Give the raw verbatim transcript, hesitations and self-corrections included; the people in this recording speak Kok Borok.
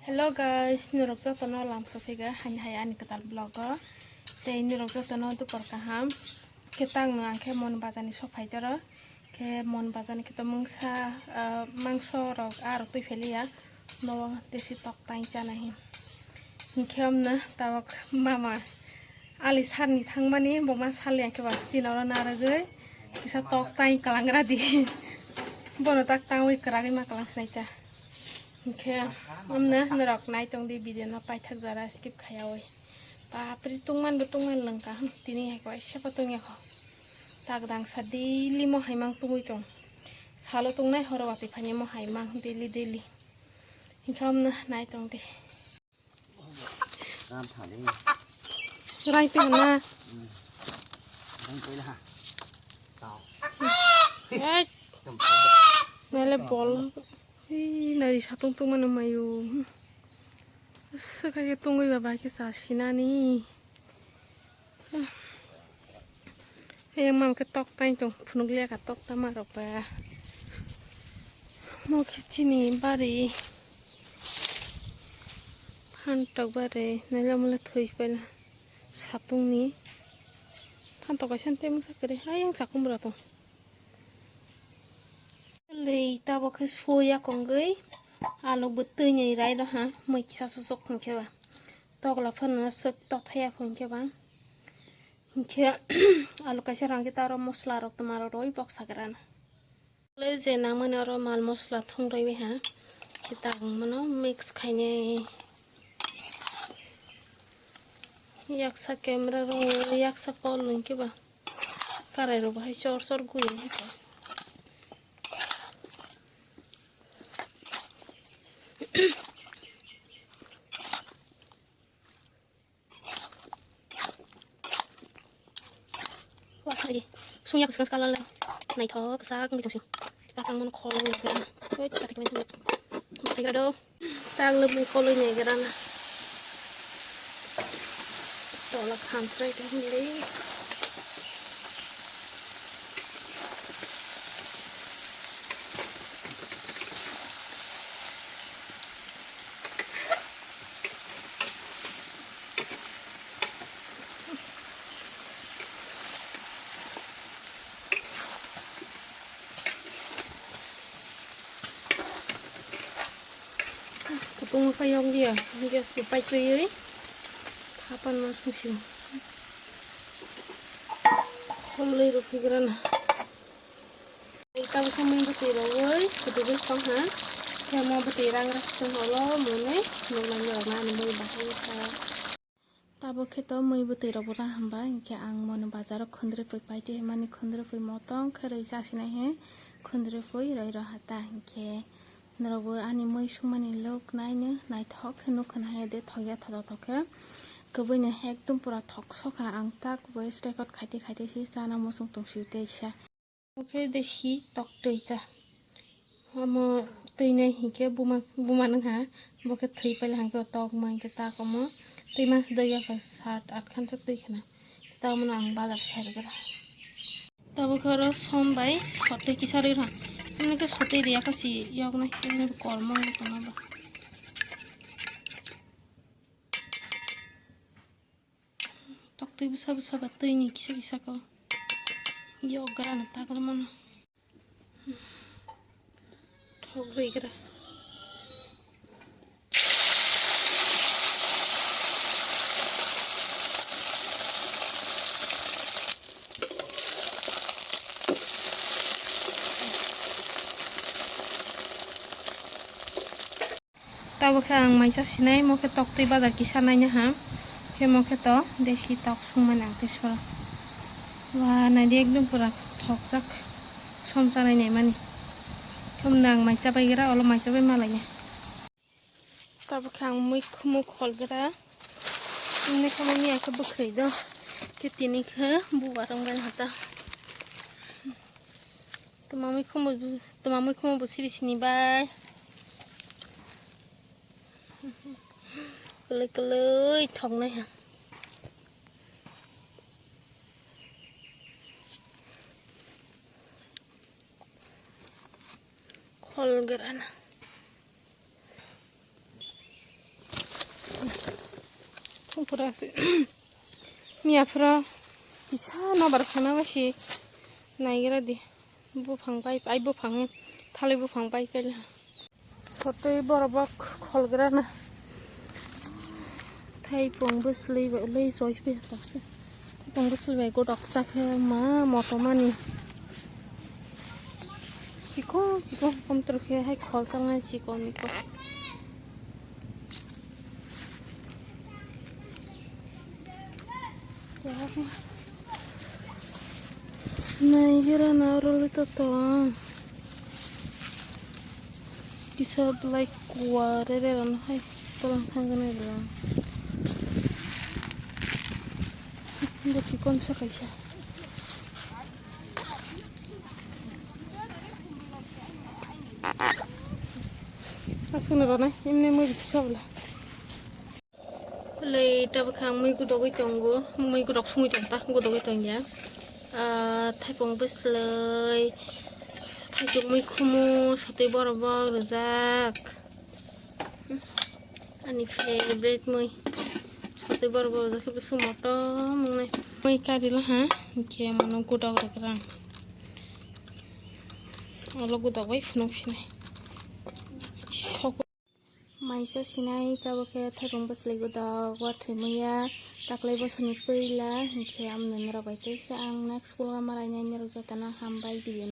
Hello guys, norok jotono lam sophiga hani hai ani kwtal vlog o. Tei norok jotono dupor kaham. Khe tangno ang khe Mon Bazar ni sok phai toro. Khe Mon Bazar ni khe to mungsa, ah, mangso rok ah rok twi pheliya. Nogo desi tok tai chana hi. Hinkhe omno tabok mama Ali sarni thangmani bo ma sal ya khe ba chini oro narwgwi kisa tok tai kwlangra di. Bono tak tangwi kwragwi ma kwlang sinai ta. Hinkhe omno norok nai tong di video no paithak jora skip khaiyawi. Bapre tungman bo tungman lwngka, hmm, tini hai khe waisa bo tungya kho. Tak dangsa daily mo hai mang tungwi tong. Salo tungnai horo watwi phani mo hai mang daily daily. Hinkhe omno nai tong di. Ram thani. Rai te na. Ram te na. Tao. Ei. Nale bol. Hi nari satung tung mano mayu. Sekai ke tungwi baba ke sa sinani. Ayang mam ke tok tai tong phunuk liya ka tok tama rok ba. Mo ke chini bari. Phan tok bare, naila mula thoi paila. Satung ni. Phan tok kaisa tei mungsa kere. Ayang chakum bura tong. Lei tabo khe soya kongoi. Alu bo twi ni rai ro ha. Mui kisa susuk hwnkhe ba. Tokla phano swk tok thaya hwnkhe ba. Hwnkhe alu kaisa rang khe taro mosla rok toma rok roi bok sagrana. Le je nangmani oro mal mosla thum rwi ha. Khe tabuk mano mix khainai. Yaksa camera rok yaksa call lung khe ba. Karai rok bahai chor chor gui. Wah, hai. Sungya kwswng swkang lai. Naithok kwchak wngwi tongsi. Takang mano khol wngwi tongkha. Oi, tak tak wngwi tongkha. Bwsai gra do. Tak lwbwi khol wngwi nai gra na. Tola khamsrai tong le. Kupung kha yok dia, gas bo paitwi thapan ma sungsio. Khol lai rw phigrana. Tamo khe mui bwtwi rogwi kudugo song ha. Khe mo bwtwi rang ras tong holo mone nuknai norok ani mui bahai kha. Tabo khe to mui bwtwi rok bo ra hamba hinkhe ang mono bazar o khundrwi pui paite himani khundrwi pui motong khe rwi chasinai he khundrwi pui roi rw hata hinkhe norok bo ani mui sungmani look naino naithok khe nukha na hai de thokya thotok thok khe kwbwino ekdom pura thok sokha ang tak voice record khaite khaite se chana muchung tongsi teisa. Oke desi tok twi ta. Omo twi nai hinkhe buma, buma nung ha. Bo khe thwi paila hinkhe tok ma hinkhe tak omo. Twi mas doi ya kha sat at khan chak twi khna. Ta omo no ang bazar ser gra. Tabo khe oro som bai sotwi kisa rwi rw ha. Omo khe sotwi riya kha si yok nai khe kormo wng tong ba. Toktwi bwsa bwsa ba twi ni kisa kisa khe yok gra na ta gra mano. Thok rwi gra. Tabuk khe ang maisa sinai, mo khe toktwi bazar kisa naina ha. Khe mo khe to desi tok sungmani ang tei sora. Wa, naidi ekdom pura thokjak. Som chanai naimani. Khe omno ang mai chabai gra, olo mai chabai malai ya. Tabuk khe ang mui khumu khol gra. Mui khumu ni ang khe bwkhri do. Khe tini khe bubar wngmani hata. Tuma mui khumu, tuma mui khumu bo siri sini bai. Kwlwi kwlwi thoknai ha. Khol gra na. Thungkura se. Miya phoro kisa nobar khana ba si naigra di. Buphang pai, ai buphang, thalai buphang pai pai la. Sotwi borok bo kholgrana. Thaipung bwsli bai ulai choi phi tokse. Thaipung bwsli bai godok sa khe ma moto mani. Chikon chikon komtwr khe hai khol tangnai chikon mikon. Naigira na oro le to tong. Kisa belai kuwa rere rano hai tolang thangani rwlang. Bo chikon sa kaisa. Aswkno rwnai, emne mui kisa bwla. Lei tabuk ang mui gudogwi tongo, mui gudok sungwi tong ta, gudogwi tongya. Ah, thaipung bwslai, thaipung mui khumu, sotwi borok bo rwjak. Ani favorite mui. Sotwi borok bo rwjak khe bwswk motom wngnai. Mui karila ha, hinkhe mano gudok rwgrang. Olo gudok bai phunuk phinai. Sok. Maisa sinai tabuk khe thaipung bwslai gudok wathwi muya taklai bosoni pwila hinkhe amoni norok bai teisa ang next vlog o malainai norok jotono hambai video.